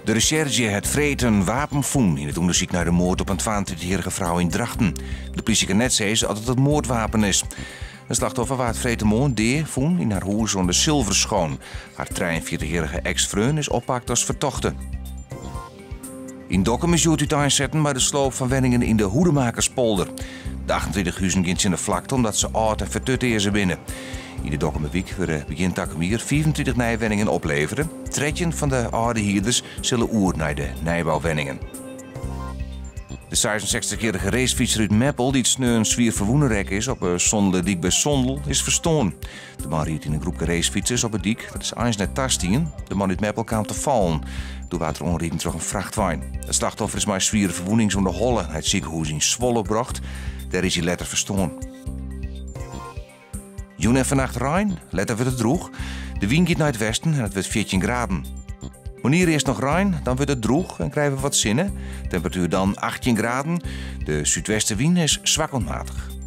De resjerzje hat freed in wapen fûn yn it ûndersyk nei de moard op in 32-jierrige frou yn Drachten. De plysje kin net sizze oft it it moardwapen is. It slachtoffer waard freedtemoarn dea fûn yn har hûs oan de Zilverschoon. Har 43-jierrige eks-freon is oppakt as fertochte. Yn Dokkum is hjoed úteinsetten mei de sloop fan wenningen yn de Hoedemakerspolder. De 38 huzen gean tsjin de flakte omdat se âld en fertutearze binne. Yn de Dokkumerwyk wurde begjin takom jier 35 nije wenningen oplevere. 13 fan de âlde hierders sille oer nei de nijbouwenningen. De 66-jierrige racefytser út Meppel, dy't sneon swier ferwûne rekke is op 'e Sondelerdyk by Sondel, is ferstoarn. De man ried yn in groepke racefytsers op 'e dyk. Dat is eins net tastien. De man út Meppel kaam te fallen. Doe waard er oanriden troch in frachtwein. It slachtoffer is mei swiere ferwûnings oan de holle nei it sikehûs yn Zwolle brocht. Dêr is hy letter ferstoarn. Jûn en fannacht rein, letter wurdt it drûch. De wyn giet nei it westen en it wurdt 14 graden. Moarnier earst noch rein, dan wurdt it drûch en krije we wat sinne. Temperatuer dan 18 graden. De súdwestewyn is swak oant matich.